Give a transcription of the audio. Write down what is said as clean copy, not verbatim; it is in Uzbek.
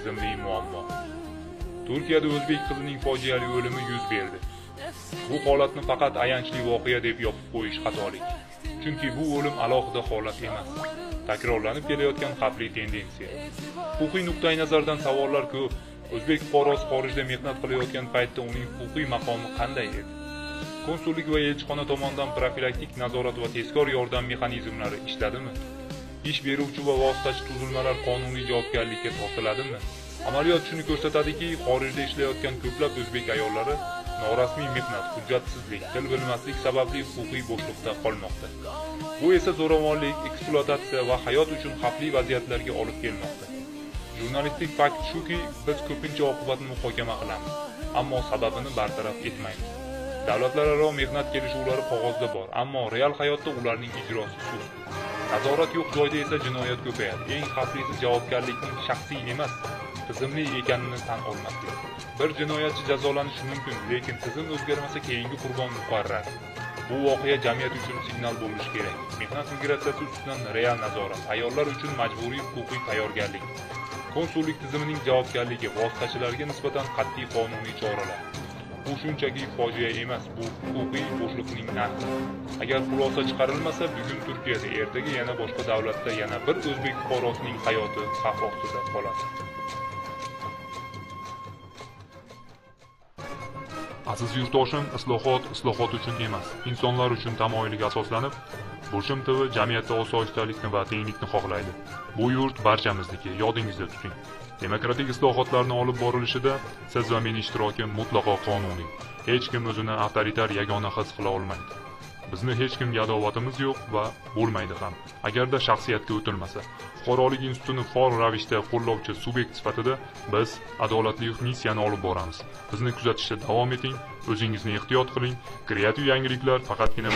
tizimli muammo. Turkiyada o'zbek qizining fojiali o'limi yuz berdi. Bu holatni faqat ayanchli voqea deb yopib qo'yish xatolik. Chunki bu o'lim alohida holat emas. Takrorlanib kelayotgan xavfli tendensiya. Huquqiy nuqtai nazardan savollar ko'p. O'zbek fuqarosi xorijda mehnat qilayotgan paytda uning huquqiy maqomi qanday edi? Konsullik va elchixona tomonidan profilaktik nazorat va tezkor yordam mexanizmlari ishladimi? Ish beruvchi va vositachi tuzilmalar qonuniy javobgarlikka tortiladimi? Amaliyot shuni ko'rsatadiki, xorijda ishlayotgan ko'plab o'zbek ayollari norasmiy mehnat, hujjatsizlik, til bilmaslik sababli huquqiy bo'shliqda qolmoqda. Bu esa zo'ravonlik, ekspluatatsiya va hayot uchun xavfli vaziyatlarga olib kelmoqda. Jurnalistik fakt shuki, biz ko'pincha oqibatni muhokama qilamiz, ammo sababini bartaraf etmaymiz. Davlatlararo mehnat kelishuvlari qog'ozda bor, ammo real hayotda ularning ijrosi sust. Nazorat yo'q joyda esa jinoyat ko'payadi. Eng xavflisi javobgarlikning shaxsiy emas, tizimli ekanini tan olmaslik. Bir jinoyatchi jazolanishi mumkin, lekin tizim o'zgarmasa, keyingi qurbon muqarrar. Bu voqea jamiyat uchun signal bo'lishi kerak. Mehnat migratsiyasi ustidan real nazorat, ayollar uchun majburiy huquqiy tayyorgarlik, konsullik tizimining javobgarligi, vositachilarga nisbatan qat'iy qonuniy choralar. Bu shunchaki fojia emas, bu huquqiy bo'shliqning narxi. Agar xulosa chiqarilmasa, bugun Turkiyada, ertaga yana boshqa davlatda yana bir o'zbek fuqarosining hayoti xavf ostida qoladi. Aziz yurtdoshim, islohot islohot uchun emas, insonlar uchun tamoyiliga asoslanib, Burchim TV jamiyatda osoyishtalikni va tenglikni xohlaydi. Bu yurt barchamizniki, yodingizda tuting. Demokratik islohotlarni olib borilishida siz va meni ishtirokim mutlaqo qonuniy. Hech kim o'zini avtoritar yagona his qila olmaydi. Bizni hech kimga adovatimiz yo'q va bo'lmaydi ham. Agarda shaxsiyatga o'tilmasa, fuqarolik institutini faol ravishda qo'llovchi subyekt sifatida biz adolatli missiyani olib boramiz. Bizni kuzatishda davom eting, o'zingizni ehtiyot qiling. Kreativ yangiliklar faqatgina